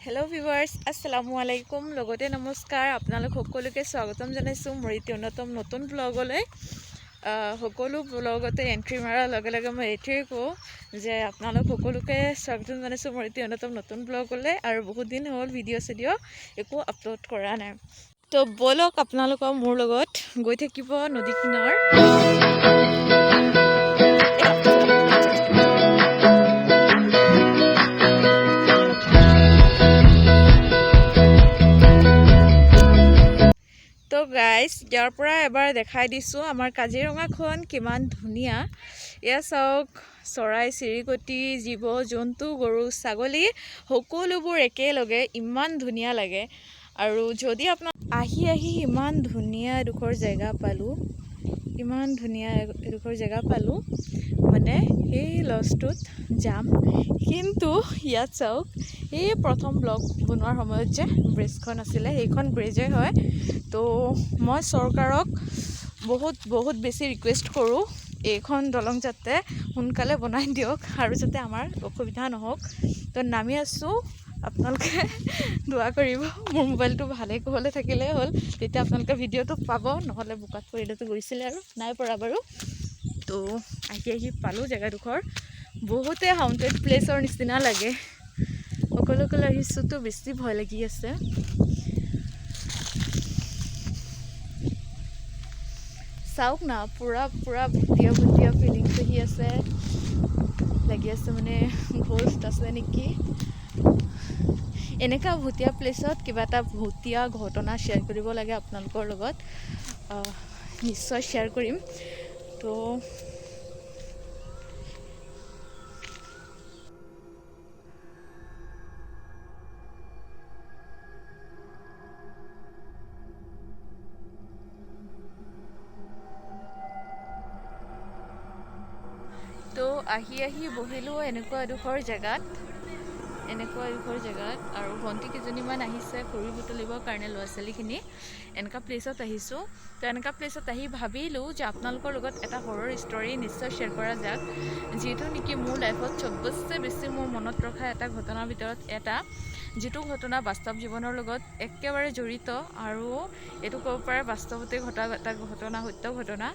Hello' viewers, আসসালামু আলাইকুম, লগতে নমস্কাৰ। আপোনালোক সকলোকে স্বাগতম জনাইছোঁ মোৰ এটি অন্যতম নতুন ব্লগলৈ। সকলো ব্লগতে এণ্ট্ৰি মৰাৰ লগে লগে মই এইটোৱে কওঁ যে আপোনালোক সকলোকে স্বাগতম জনাইছোঁ মোৰ এটি অন্যতম নতুন ব্লগলৈ। আৰু বহুত দিন হ'ল ভিডিঅ' চিডিঅ' একো আপলোড কৰা নাই। তো ব'লক, আপোনালোকৰ মোৰ লগত গৈ থাকিব নদী কিনাৰ। তো গাইজ, ইয়াৰ পৰা এবাৰ দেখাই দিছোঁ আমাৰ কাজিৰঙাখন কিমান ধুনীয়া। এয়া চাওক, চৰাই চিৰিকটি, জীৱ জন্তু, গৰু ছাগলী সকলোবোৰ একেলগে ইমান ধুনীয়া লাগে। আৰু যদি আপোনাৰ আহি আহি ইমান ধুনীয়া এডোখৰ জেগা পালোঁ, ইমান ধুনীয়া এডোখৰ জেগা পালোঁ, মানে সেই লজটোত যাম। কিন্তু ইয়াত চাওক, এই প্ৰথম ব্লগ বনোৱাৰ সময়ত যে ব্ৰিজখন আছিলে, সেইখন ব্ৰিজেই হয়। তো মই চৰকাৰক বহুত বহুত বেছি ৰিকুৱেষ্ট কৰোঁ, এইখন দলং যাতে সোনকালে বনাই দিয়ক আৰু যাতে আমাৰ অসুবিধা নহওক। তো নামি আছোঁ, আপোনালোকে দোৱা কৰিব। মোৰ মোবাইলটো ভালে কুশলে থাকিলেই হ'ল, তেতিয়া আপোনালোকে ভিডিঅ'টো পাব। নহ'লে বোকাত পৰিলেতো গৈছিলে আৰু নাই পৰা বাৰু। তো আহি আহি পালোঁ জেগাডোখৰ, বহুতে হাউণ্টেড প্লেচৰ নিচিনা লাগে। অকলে অকলে আহিছোঁতো বেছি ভয় লাগি আছে। চাওক না, পূৰা পূৰা ভুটীয়া ভুটীয়া ফিলিংছ আহি আছে, লাগি আছে মানে ঘোষ্ট আছে নেকি। এনেকুৱা ভুটীয়া প্লেচত কিবা এটা ভুটীয়া ঘটনা শ্বেয়াৰ কৰিব লাগে আপোনালোকৰ লগত, নিশ্চয় শ্বেয়াৰ কৰিম। তো আহি আহি বহিলোঁ এনেকুৱা এডোখৰ জেগাত, এনেকুৱা এডোখৰ জেগাত। আৰু ভণ্টি কেইজনীমান আহিছে খৰি বুটলিবৰ কাৰণে, ল'ৰা ছোৱালীখিনি। এনেকুৱা প্লেচত আহিছোঁ। তো এনেকুৱা প্লেচত আহি ভাবিলোঁ যে আপোনালোকৰ লগত এটা হৰৰ ষ্টৰী নিশ্চয় শ্বেয়াৰ কৰা যাক, যিটো নেকি মোৰ লাইফত চবতছে বেছি মোৰ মনত ৰখা এটা ঘটনাৰ ভিতৰত এটা, যিটো ঘটনা বাস্তৱ জীৱনৰ লগত একেবাৰে জড়িত। আৰু এইটো ক'ব পাৰে বাস্তৱতে ঘটা এটা ঘটনা, সত্য ঘটনা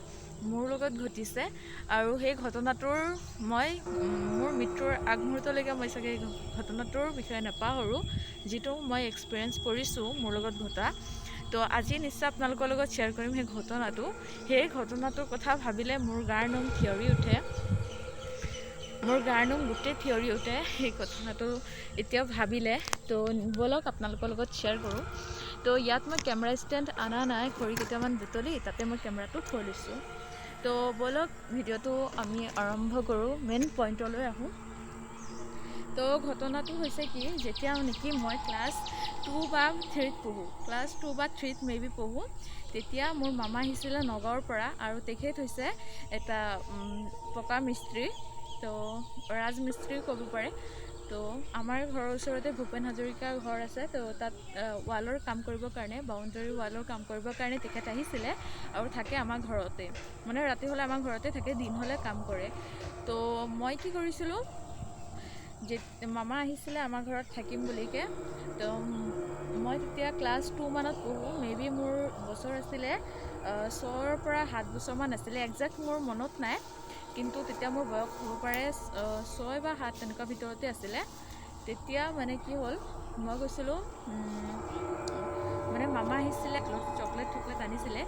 মোৰ লগত ঘটিছে। আৰু সেই ঘটনাটোৰ মই মোৰ মৃত্যুৰ আগমুহূৰ্তলৈকে মই চাগে এই ঘটনাটোৰ বিষয়ে নাপাহৰোঁ, যিটো মই এক্সপিৰিয়েঞ্চ কৰিছোঁ মোৰ লগত ঘটা। তো আজি নিশ্চয় আপোনালোকৰ লগত শ্বেয়াৰ কৰিম সেই ঘটনাটো। সেই ঘটনাটোৰ কথা ভাবিলে মোৰ গাৰ নোম থিয়ৰি উঠে, মোৰ গাৰ নোম গোটেই থিয়ৰি উঠে সেই ঘটনাটো এতিয়াও ভাবিলে। তো ব'লক, আপোনালোকৰ লগত শ্বেয়াৰ কৰোঁ। তো ইয়াত মই কেমেৰা ষ্টেণ্ড অনা নাই, খৰি কেইটামান বুটলি তাতে মই কেমেৰাটো থৈ লৈছোঁ। তো ব'লক, ভিডিঅ'টো আমি আৰম্ভ কৰোঁ, মেইন পইণ্টলৈ আহোঁ। তো ঘটনাটো হৈছে কি, যেতিয়া নেকি মই ক্লাছ 2 বা 3ত পঢ়োঁ, ক্লাছ 2 বা 3ত মে বি পঢ়োঁ, তেতিয়া মোৰ মামা আহিছিলে নগাঁৱৰ পৰা। আৰু তেখেত হৈছে এটা পকা মিস্ত্ৰী, তো ৰাজমিস্ত্ৰীও ক'ব পাৰে। তো আমাৰ ঘৰৰ ওচৰতে ভূপেন হাজৰিকাৰ ঘৰ আছে, তো তাত ৱালৰ কাম কৰিবৰ কাৰণে, বাউণ্ডেৰী ৱালৰ কাম কৰিবৰ কাৰণে তেখেত আহিছিলে। আৰু থাকে আমাৰ ঘৰতে, মানে ৰাতি হ'লে আমাৰ ঘৰতে থাকে, দিন হ'লে কাম কৰে। তো মই কি কৰিছিলোঁ, যে মামা আহিছিলে আমাৰ ঘৰত থাকিম বুলিকে, তো মই তেতিয়া ক্লাছ 2 মানত পঢ়োঁ, মে বি মোৰ বছৰ আছিলে 6ৰ পৰা 7 বছৰমান আছিলে, একজেক্ট মোৰ মনত নাই, কিন্তু তেতিয়া মোৰ বয়স হ'ব পাৰে 6 বা 7 তেনেকুৱা ভিতৰতে আছিলে। তেতিয়া মানে কি হ'ল, মই গৈছিলোঁ, মানে মামা আহিছিলে, চকলেট টকলেট আনিছিলে।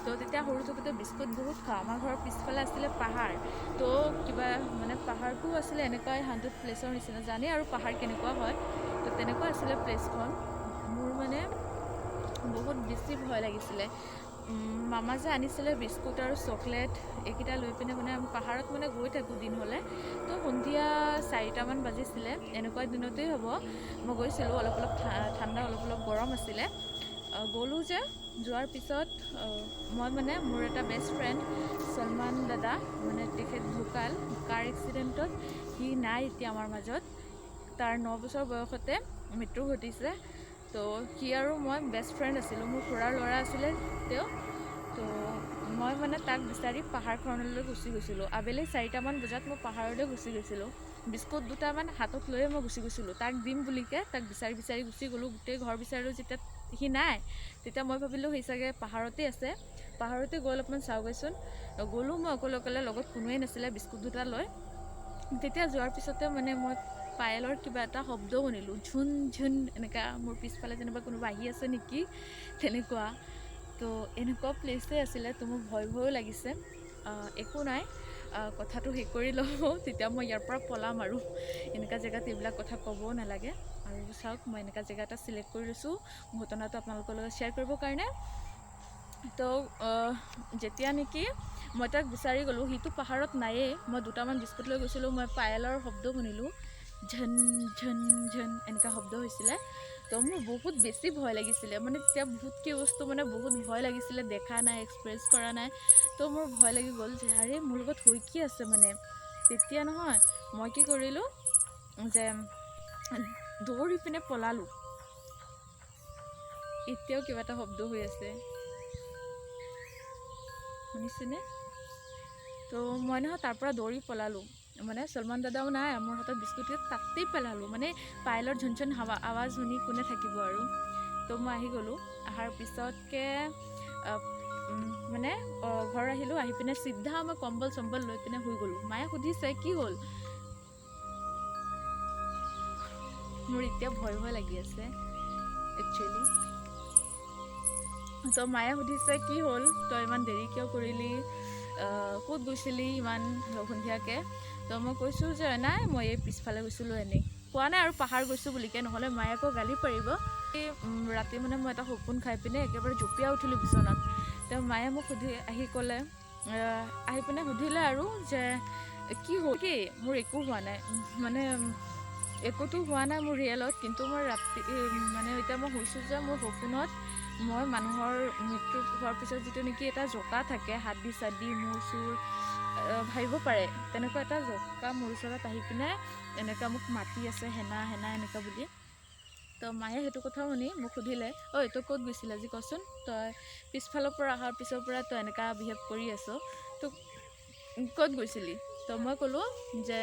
তো তেতিয়া সৰু থাকোঁতে বিস্কুট বহুত খাওঁ। আমাৰ ঘৰৰ পিছফালে আছিলে পাহাৰ, তো কিবা মানে পাহাৰটোও আছিলে এনেকুৱাই হান্টেড প্লেচৰ নিচিনা, জানেই আৰু পাহাৰ কেনেকুৱা হয়, তো তেনেকুৱা আছিলে প্লেচখন। মোৰ মানে বহুত বেছি ভয় লাগিছিলে। মামা যে আনিছিলে বিস্কুট আৰু চকলেট এইকেইটা লৈ পিনে মানে আমি পাহাৰত মানে গৈ থাকোঁ দিন হ'লে। তো সন্ধিয়া 4টামান বাজিছিলে, এনেকুৱা দিনতেই হ'ব, মই গৈছিলোঁ, অলপ অলপ ঠাণ্ডা, অলপ অলপ গৰম আছিলে। গ'লোঁ যে, যোৱাৰ পিছত মই মানে মোৰ এটা বেষ্ট ফ্ৰেণ্ড ছলমান দাদা, মানে তেখেত ঢুকাল কাৰ এক্সিডেণ্টত, সি নাই এতিয়া আমাৰ মাজত, তাৰ 9 বছৰ বয়সতে মৃত্যু ঘটিছে। তো সি আৰু মই বেষ্ট ফ্ৰেণ্ড আছিলোঁ, মোৰ খুৰাৰ ল'ৰা আছিলে তেওঁ। তো মই মানে তাক বিচাৰি পাহাৰখনলৈ গুচি গৈছিলোঁ। আবেলি 4টামান বজাত মই পাহাৰলৈ গুচি গৈছিলোঁ। বিস্কুট দুটামান হাতত লৈয়ে মই গুচি গৈছিলোঁ তাক দিম বুলিকে। তাক বিচাৰি বিচাৰি গুচি গ'লোঁ, গোটেই ঘৰ বিচাৰিলোঁ, যেতিয়া সি নাই তেতিয়া মই ভাবিলোঁ সি চাগে পাহাৰতে আছে। পাহাৰতে গৈ অলপমান চাওঁগৈচোন। গ'লোঁ মই অকলে অকলে, লগত কোনোৱেই নাছিলে, বিস্কুট দুটা লৈ। তেতিয়া যোৱাৰ পিছতে মানে মই পায়েলৰ কিবা এটা শব্দ শুনিলোঁ, ঝুন ঝুন এনেকুৱা, মোৰ পিছফালে যেনিবা কোনোবা আহি আছে নেকি তেনেকুৱা। তো এনেকুৱা প্লেচেই আছিলে, তো মোৰ ভয় ভয়ো লাগিছে। একো নাই, কথাটো শেষ কৰি লওঁ, তেতিয়া মই ইয়াৰ পৰা পলাম আৰু। এনেকুৱা জেগাত এইবিলাক কথা ক'বও নালাগে। আৰু চাওক, মই এনেকুৱা জেগা এটা চিলেক্ট কৰি লৈছোঁ ঘটনাটো আপোনালোকৰ লগত শ্বেয়াৰ কৰিবৰ কাৰণে। তো যেতিয়া নেকি মই তাক বিচাৰি গ'লোঁ, সিটো পাহাৰত নায়েই। মই দুটামান বিস্কুট লৈ গৈছিলোঁ, মই পায়েলৰ শব্দ শুনিলোঁ, ঝন ঝন ঝন এনেকুৱা শব্দ হৈছিলে। তো মোৰ বহুত বেছি ভয় লাগিছিলে, মানে তেতিয়া বহুত কি বস্তু মানে বহুত ভয় লাগিছিলে, দেখা নাই, এক্সপ্ৰেছ কৰা নাই। তো মোৰ ভয় লাগি গ'ল যে আৰে মোৰ লগত হৈ কি আছে মানে। তেতিয়া নহয় মই কি কৰিলোঁ যে দৌৰি পিনে পলালোঁ। এতিয়াও কিবা এটা শব্দ হৈ আছে, শুনিছেনে? তো মই নহয় তাৰ পৰা দৌৰি পলালোঁ, মানে সলমান দাদাও নাই, মোৰ হাতত বিস্কুট তাতেই পেলালোঁ, মানে পায়েলৰ ঝুন ঝুন হাৱা আৱাজ শুনি কোনে থাকিব আৰু। তো মই আহি গ'লোঁ। অহাৰ পিছতকৈ মানে ঘৰ আহিলোঁ, আহি পিনে চিধা মই কম্বল চম্বল লৈ পিনে শুই গ'লোঁ। মায়ে সুধিছে কি হ'ল। মোৰ এতিয়া ভয় ভয় লাগি আছে একচুৱেলি। তো মায়ে সুধিছে কি হ'ল, তই ইমান দেৰি কিয় কৰিলি, ক'ত গৈছিলি ইমান সন্ধিয়াকৈ? তো মই কৈছোঁ যে নাই, মই এই পিছফালে গৈছিলোঁ, এনেই কোৱা নাই আৰু পাহাৰ গৈছোঁ বুলিকে, নহ'লে মায়ে আকৌ গালি পাৰিব। ৰাতি মানে মই এটা সপোন খাই পিনে একেবাৰে জঁপিয়াই উঠিলোঁ বিচনাত। তেওঁ মায়ে মোক সুধি আহি ক'লে, আহি পিনে সুধিলে আৰু যে কি হ'ল, কি মোৰ একো হোৱা নাই, মানে একোতো হোৱা নাই মোৰ ৰিয়েলত, কিন্তু মই ৰাতি মানে এতিয়া মই শুইছোঁ যে মোৰ সপোনত মই মানুহৰ মৃত্যু হোৱাৰ পিছত যিটো নেকি এটা জকা থাকে, হাড্ডি চাড্ডি মূৰ চুৰ ভাবিব পাৰে, তেনেকুৱা এটা জকা মোৰ ওচৰত আহি পিনে এনেকুৱা মোক মাতি আছে, হেনা হেনা এনেকুৱা বুলি। তো মায়ে সেইটো কথা শুনি মোক সুধিলে, ঐ তই ক'ত গৈছিলি আজি কচোন, তই পিছফালৰ পৰা অহাৰ পিছৰ পৰা তই এনেকুৱা বিহেভ কৰি আছ, তোক ক'ত গৈছিলি? তো মই ক'লোঁ যে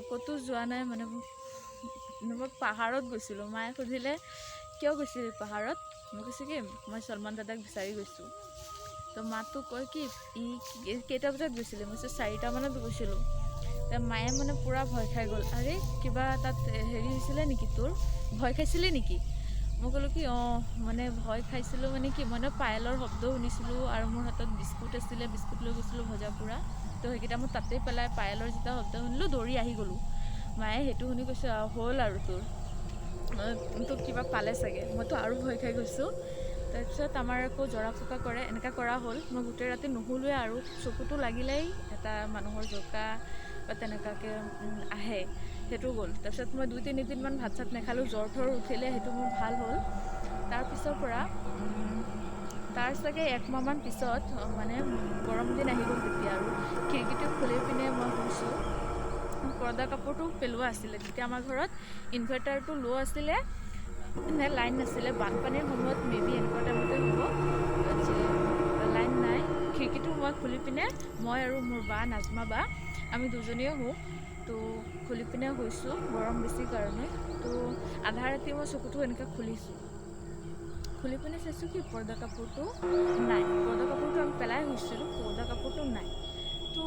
ক'তো যোৱা নাই, মানে মই পাহাৰত গৈছিলোঁ। মায়ে সুধিলে কিয় গৈছিলি পাহাৰত? মই কৈছোঁ কি মই সলমান দাদাক বিচাৰি গৈছোঁ। তো মাটো কয় কি ই কেইটা বজাত গৈছিলি? মই কৈছোঁ 4টামানত গৈছিলোঁ। মায়ে মানে পূৰা ভয় খাই গ'ল, আৰে কিবা তাত হেৰি হৈছিলে নেকি, তোৰ ভয় খাইছিলি নেকি? মই ক'লোঁ কি অঁ, মানে ভয় খাইছিলোঁ, মানে কি মই পায়েলৰ শব্দ শুনিছিলোঁ আৰু মোৰ হাতত বিস্কুট আছিলে, বিস্কুট লৈ গৈছিলোঁ ভজা পোৰা, তো সেইকেইটা মই তাতেই পেলাই পায়েলৰ যেতিয়া শব্দ শুনিলোঁ দৌৰি আহি গ'লোঁ। মায়ে সেইটো শুনি কৈছে হ'ল আৰু তোৰ, তোক কিবা পালে চাগে। মইতো আৰু ভয় খাই গৈছোঁ। তাৰপিছত আমাৰ আকৌ জৰা ফুকা কৰে, এনেকুৱা কৰা হ'ল। মই গোটেই ৰাতি নুশুলোৱে আৰু চকুটো লাগিলেই এটা মানুহৰ জোকা বা তেনেকুৱাকৈ আহে, সেইটো গ'ল। তাৰপিছত মই 2-3 দিনমান ভাত চাত নাখালোঁ, জ্বৰ থৰ উঠিলে, সেইটো মোৰ ভাল হ'ল। তাৰপিছৰ পৰা তাৰ চাগে 1 মাহমান পিছত মানে গৰম দিন আহি গ'ল তেতিয়া আৰু খিৰিকীটো খুলি পিনে মই শুইছোঁ। পৰ্দা কাপোৰটো পেলোৱা আছিলে তেতিয়া, আমাৰ ঘৰত ইনভাৰ্টাৰটো ল' আছিলে নে লাইন নাছিলে, বানপানীৰ সময়ত মে বি এনেকুৱা টাইমতে হ'ব যে লাইন নাই। খিৰিকীটো মই খুলি পিনে মই আৰু মোৰ বা নাজমা বা আমি দুজনীয়ে শোওঁ, তো খুলি পিনে শুইছোঁ গৰম বেছি কাৰণে। তো আধা ৰাতি মই চকুটো এনেকৈ খুলিছোঁ, খুলি পিনে চাইছোঁ কি পৰ্দা কাপোৰটো নাই, পৰ্দা কাপোৰটো আমি পেলাই শুইছিলোঁ, পৰ্দা কাপোৰটো নাই। তো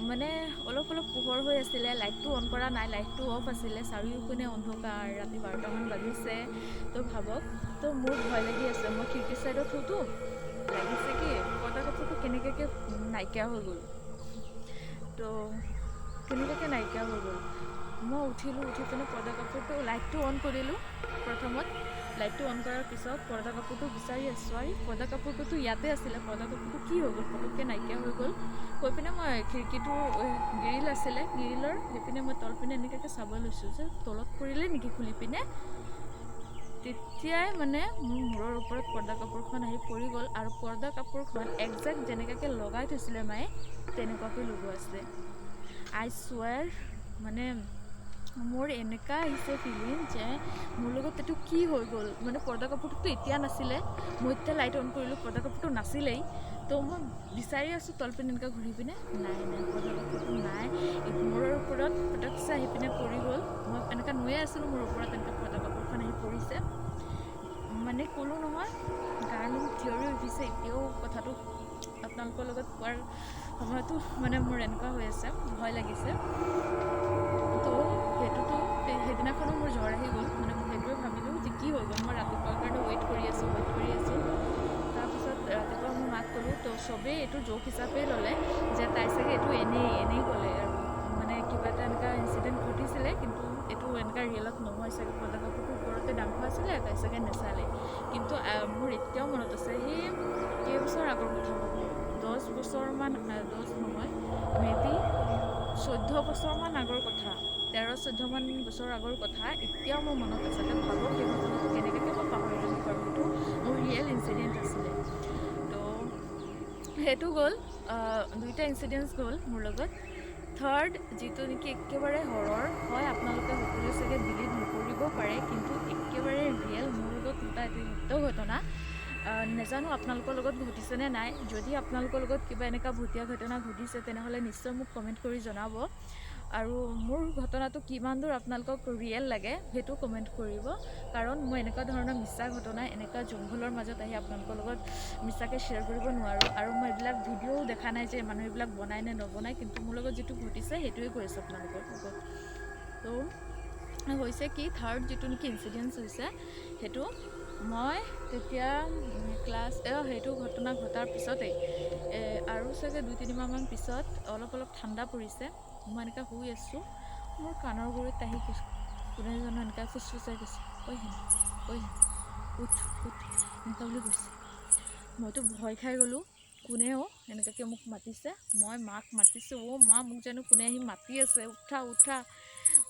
মানে অলপ অলপ পোহৰ হৈ আছিলে, লাইটটো অন কৰা নাই, লাইটটো অফ আছিলে, চাৰিওপিনে অন্ধকাৰ, ৰাতি 12টামান বাজিছে। তো ভাবক, তো মোৰ ভয় লাগি আছে, মই খিৰিকীৰ ছাইডত শুতো, লাগিছে কি পৰ্দা কাপোৰটো কেনেকুৱাকৈ নাইকিয়া হৈ গ'ল, তো কেনেকুৱাকৈ নাইকিয়া হৈ গ'ল। মই উঠিলোঁ, উঠি পিনে পৰ্দা কাপোৰটো লাইটটো অন কৰিলোঁ প্ৰথমত, লাইটটো অন কৰাৰ পিছত পৰ্দা কাপোৰটো বিচাৰি আছোঁ, আৰু পৰ্দা কাপোৰটোতো ইয়াতে আছিলে, পৰ্দা কাপোৰটো কি হৈ গ'ল, পটককৈ নাইকিয়া হৈ গ'ল। কৈ পিনে মই খিৰিকীটো গিৰিল আছিলে, গিৰিলৰ সেইপিনে মই তলপিনে এনেকুৱাকৈ চাব লৈছোঁ যে তলত পৰিলে নেকি খুলি পিনে। তেতিয়াই মানে মোৰ মূৰৰ ওপৰত পৰ্দা কাপোৰখন আহি পৰি গ'ল, আৰু পৰ্দা কাপোৰখন একজেক্ট যেনেকুৱাকৈ লগাই থৈছিলে মায়ে তেনেকুৱাকৈ লগোৱা আছে। আই চুৱেৰ, মানে মোৰ এনেকুৱা আহিছে ফিলিং যে মোৰ লগত এইটো কি হৈ গ'ল। মানে পৰ্দা কাপোৰটোতো এতিয়া নাছিলে, মই এতিয়া লাইট অন কৰিলোঁ, পৰ্দা কাপোৰটো নাছিলেই। তো মই বিচাৰি আছোঁ তলপিনে এনেকুৱা ঘূৰি পিনে, নাই নাই, পৰ্দা কাপোৰটো নাই। মূৰৰ ওপৰত পটকছে আহি পিনে পৰি গ'ল। মই এনেকুৱা নুয়ে আছিলোঁ, মোৰ ওপৰত এনেকুৱা পৰ্দা কাপোৰখন আহি পৰিছে। মানে ক'লোঁ নহয়, গাৰ নোম থিয়ৰি উঠিছে এতিয়াও কথাটো আপোনালোকৰ লগত কোৱাৰ সময়তো মানে মোৰ এনেকুৱা হৈ আছে, ভয় লাগিছে। তো সেইটোতো সেইদিনাখনো মোৰ জ্বৰ আহি গ'ল। মানে মই সেইটোৱে ভাবিলোঁ যে কি হৈ গ'ল, মই ৰাতিপুৱাৰ কাৰণে ৱেইট কৰি আছোঁ, ৱেইট কৰি আছোঁ। তাৰপিছত ৰাতিপুৱা মই মাক ক'লোঁ, তো চবেই এইটো জ'ক হিচাপেই ল'লে যে তাই চাগে এইটো এনেই এনেই ক'লে আৰু, মানে কিবা এটা এনেকুৱা ইনচিডেণ্ট ঘটিছিলে, কিন্তু এইটো এনেকুৱা ৰিয়েলত নহয় চাগে, পৰ্দা কাপোৰটো ওপৰতে দাং খোৱা আছিলে, তাই চাগে নেচালে। কিন্তু মোৰ এতিয়াও মনত আছে, সেই কেইবছৰ আগৰ কথা হ'ব, 10 বছৰমান, 10 নহয়, মে বি 14 বছৰমান আগৰ কথা, 13-14মান বছৰ আগৰ কথা, এতিয়াও মোৰ মনত আছে। তো ভাবক সেই ঘটনাটো কেনেকুৱাকৈ মই পাহৰি যাব পাৰোঁ, সেইটো মোৰ ৰিয়েল ইনচিডেণ্ট আছিলে। তো সেইটো গ'ল, দুইটা ইনচিডেণ্টছ গ'ল মোৰ লগত। থাৰ্ড যিটো নেকি একেবাৰে হৰৰ হয়, আপোনালোকে সকলোৱে চাগে বিলিভ নকৰিব পাৰে, কিন্তু একেবাৰে ৰিয়েল মোৰ লগত ঘটা এইটো সত্য ঘটনা। নাজানো আপোনালোকৰ লগত ঘটিছেনে নাই। যদি আপোনালোকৰ লগত কিবা এনেকুৱা ভূতীয়া ঘটনা ঘটিছে, তেনেহ'লে নিশ্চয় মোক কমেণ্ট কৰি জনাব আৰু মোৰ ঘটনাটো কিমান দূৰ আপোনালোকক ৰিয়েল লাগে সেইটো কমেণ্ট কৰিব। কাৰণ মই এনেকুৱা ধৰণৰ মিছা ঘটনা এনেকুৱা জংঘলৰ মাজত আহি আপোনালোকৰ লগত মিছাকৈ শ্বেয়াৰ কৰিব নোৱাৰোঁ। আৰু মই এইবিলাক ভিডিঅ'ও দেখা নাই যে মানুহে এইবিলাক বনায় নে নবনায়, কিন্তু মোৰ লগত যিটো ঘটিছে সেইটোৱে কৈ আছোঁ আপোনালোকৰ লগত। তো হৈছে কি, থাৰ্ড যিটো নেকি ইনচিডেণ্টছ হৈছে, সেইটো মই তেতিয়া ক্লাছ, সেইটো ঘটনা ঘটাৰ পিছতেই আৰু চাগে 2-3 মাহমান পিছত অলপ অলপ ঠাণ্ডা পৰিছে। মই এনেকৈ শুই আছোঁ, মোৰ কাণৰ গুৰিত আহি কোনে জানো এনেকৈ ফুচফুচাই কৈছে, "ঐ হেনা, ঐ হেনা, উঠ উঠ", এনেকুৱা বুলি কৈছে। মইতো ভয় খাই গ'লোঁ, কোনেও এনেকুৱাকৈ মোক মাতিছে। মই মাক মাতিছোঁ, "অ' মা, মোক জানো কোনে আহি মাতি আছে, উঠা উঠা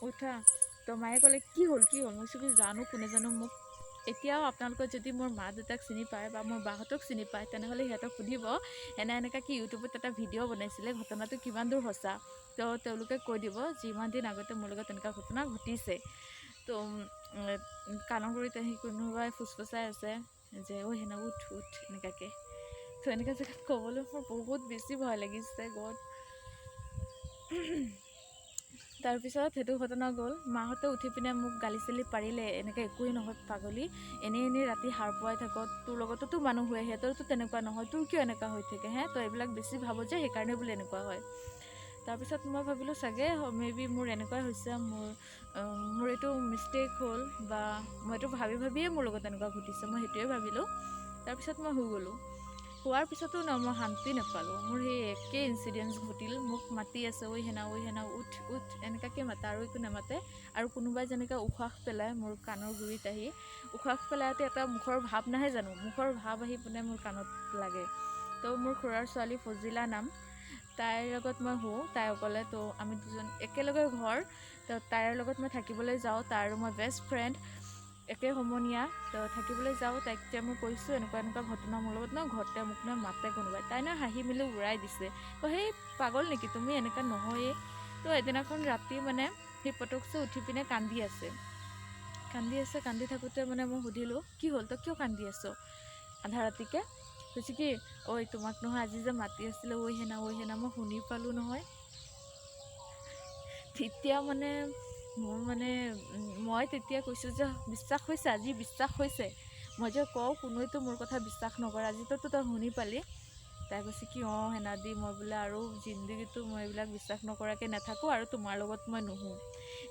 উঠা।" তো মায়ে ক'লে, "কি হ'ল, কি হ'ল?" মই কৈছোঁ কি জানো কোনে জানো মোক। এতিয়াও আপোনালোকে যদি মোৰ মা দেউতাক চিনি পায় বা মোৰ বাহঁতক চিনি পায়, তেনেহ'লে সিহঁতক সুধিব, এনেকুৱা কি ইউটিউবত এটা ভিডিঅ' বনাইছিলে, ঘটনাটো কিমান দূৰ সঁচা। তো তেওঁলোকে কৈ দিব যে ইমান দিন আগতে মোৰ লগত তেনেকুৱা ঘটনা ঘটিছে। তো কাণৰ গুৰিত আহি কোনোবাই ফুচফুচাই আছে যে "ঐ হেনা, উঠ উঠ", এনেকুৱাকৈ। তো এনেকুৱা জেগাত ক'বলৈ মোৰ বহুত বেছি ভয় লাগিছে, গড। তাৰপিছত সেইটো ঘটনা গ'ল। মাহঁতে উঠি পিনে মোক গালি চালি পাৰিলে, "এনেকৈ একোৱেই নহয় পাগলী, এনেই এনেই ৰাতি সাৰ পোৱাই থাক, তোৰ লগতোতো মানুহ শুৱে, সিহঁতৰতো তেনেকুৱা নহয়, তোৰ কিয় এনেকুৱা হৈ থাকে হে, তই এইবিলাক বেছি ভাব যে সেইকাৰণে বোলে এনেকুৱা হয়।" তাৰপিছত মই ভাবিলোঁ চাগে মে বি মোৰ এনেকুৱাই হৈছে, মোৰ এইটো মিষ্টেক হ'ল বা মই এইটো ভাবি ভাবিয়ে মোৰ লগত এনেকুৱা ঘটিছে, মই সেইটোৱে ভাবিলোঁ। তাৰপিছত মই শুই গ'লোঁ। শোৱাৰ পিছতো ন মই শান্তি নাপালোঁ। মোৰ সেই একেই ইনচিডেণ্টছ ঘটিল। মোক মাতি আছে, "ঐ হেনা, ঐ হেনা, উঠ উঠ", এনেকুৱাকৈ মাতে আৰু একো নামাতে। আৰু কোনোবাই যেনেকৈ উশাহ পেলাই, মোৰ কাণৰ গুৰিত আহি উশাহ পেলাওঁতে এটা মুখৰ ভাৱ নাহে জানো? মুখৰ ভাৱ আহি পিনে মোৰ কাণত লাগে। তো মোৰ খুৰাৰ ছোৱালী ফজিলা নাম, তাইৰ লগত মই শুওঁ। তাই অকলে, তো আমি দুজন একেলগে ঘৰ। তো তাইৰ লগত মই থাকিবলৈ যাওঁ, তাই আৰু মই বেষ্ট ফ্ৰেণ্ড, একে সমনীয়া। তো থাকিবলৈ যাওঁ, তাইক এতিয়া মই কৈছোঁ, এনেকুৱা এনেকুৱা ঘটনা মোৰ লগত ন ঘটে, মোক ন মাতে কোনোবাই। তাই ন হাঁহি মেলি উৰাই দিছে, কয়, "সেই পাগল নেকি তুমি, এনেকুৱা নহয়েই।" তো এদিনাখন ৰাতি মানে সি পটকছে উঠি পিনে কান্দি আছে, কান্দি আছে। কান্দি থাকোঁতে মানে মই সুধিলোঁ, "কি হ'ল, তই কিয় কান্দি আছ আধা ৰাতিকে?" কৈছে কি, "ঐ, তোমাক নহয় আজি যে মাতি আছিলে, ঐ হেনা, ঐ হেনা, মই শুনি পালোঁ নহয়।" তেতিয়া মানে মোৰ মানে মই তেতিয়া কৈছোঁ যে বিশ্বাস হৈছে আজি, বিশ্বাস হৈছে। মই যে কওঁ কোনোৱেতো মোৰ কথা বিশ্বাস নকৰে, আজিতো তই শুনি পালি। তাই কৈছে কি, "অঁ হেনাদি, মই বোলে আৰু জিন্দগীটো মই এইবিলাক বিশ্বাস নকৰাকৈ নাথাকোঁ আৰু তোমাৰ লগত মই নুশু।"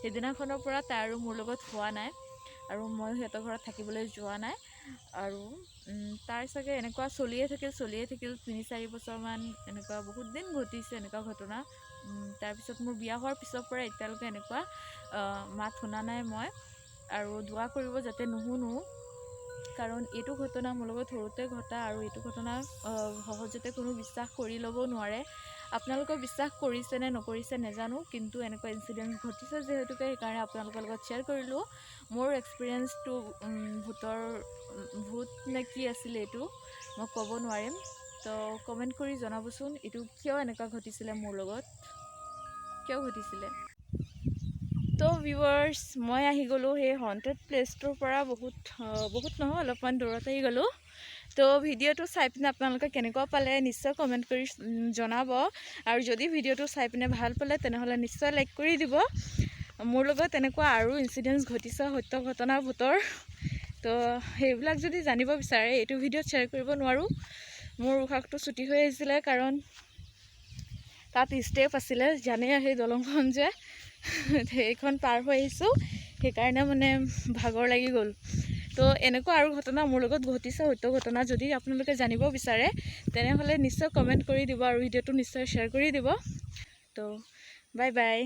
সেইদিনাখনৰ পৰা তাই আৰু মোৰ লগত শোৱা নাই আৰু ময়ো সিহঁতৰ ঘৰত থাকিবলৈ যোৱা নাই। আৰু তাৰ চাগে এনেকুৱা চলিয়ে থাকিল, চলিয়ে থাকিল 3-4 বছৰমান, এনেকুৱা বহুত দিন ঘটিছে এনেকুৱা ঘটনা। তাৰপিছত মোৰ বিয়া হোৱাৰ পিছৰ পৰা এতিয়ালৈকে এনেকুৱা মাত শুনা নাই মই। আৰু দোৱা কৰিব যাতে নুশুনো, কাৰণ এইটো ঘটনা মোৰ লগত সৰুতে ঘটা আৰু এইটো ঘটনা সহজতে কোনো বিশ্বাস কৰি ল'ব নোৱাৰে। আপোনালোকে বিশ্বাস কৰিছে নে নকৰিছে নেজানো, কিন্তু এনেকুৱা ইনচিডেণ্ট ঘটিছে যিহেতুকে সেইকাৰণে আপোনালোকৰ লগত শ্বেয়াৰ কৰিলোঁ মোৰ এক্সপিৰিয়েঞ্চটো। ভূতৰ, ভূত নে কি আছিলে এইটো মই ক'ব নোৱাৰিম। তো কমেণ্ট কৰি জনাবচোন এইটো কিয় এনেকুৱা ঘটিছিলে মোৰ লগত, কিয় ঘটিছিলে। তো ভিউৱাৰ্ছ, মই আহি গ'লোঁ সেই হণ্টেড প্লেচটোৰ পৰা বহুত বহুত নহয়, অলপমান দূৰত আহি গ'লোঁ। তো ভিডিঅ'টো চাই পিনে আপোনালোকে কেনেকুৱা পালে নিশ্চয় কমেণ্ট কৰি জনাব আৰু যদি ভিডিঅ'টো চাই পিনে ভাল পালে, তেনেহ'লে নিশ্চয় লাইক কৰি দিব। মোৰ লগত তেনেকুৱা আৰু ইনচিডেণ্টছ ঘটিছে, সত্য ঘটনা ভূতৰ। তো সেইবিলাক যদি জানিব বিচাৰে, এইটো ভিডিঅ'ত শ্বেয়াৰ কৰিব নোৱাৰোঁ। মোৰ উশাহটো চুটি হৈ আহিছিলে, কাৰণ তাত ষ্টেপ আছিলে, জানেই, সেই দলংখন যে, সেইখন পাৰ হৈ আহিছোঁ, সেইকাৰণে মানে ভাগৰ লাগি গ'ল। তো এনেকুৱা আৰু ঘটনা মোৰ লগত ঘটিছে, সত্য ঘটনা। যদি আপোনালোকে জানিব বিচাৰে, তেনেহ'লে নিশ্চয় কমেণ্ট কৰি দিব আৰু ভিডিঅ'টো নিশ্চয় শ্বেয়াৰ কৰি দিব। তো বাই বাই।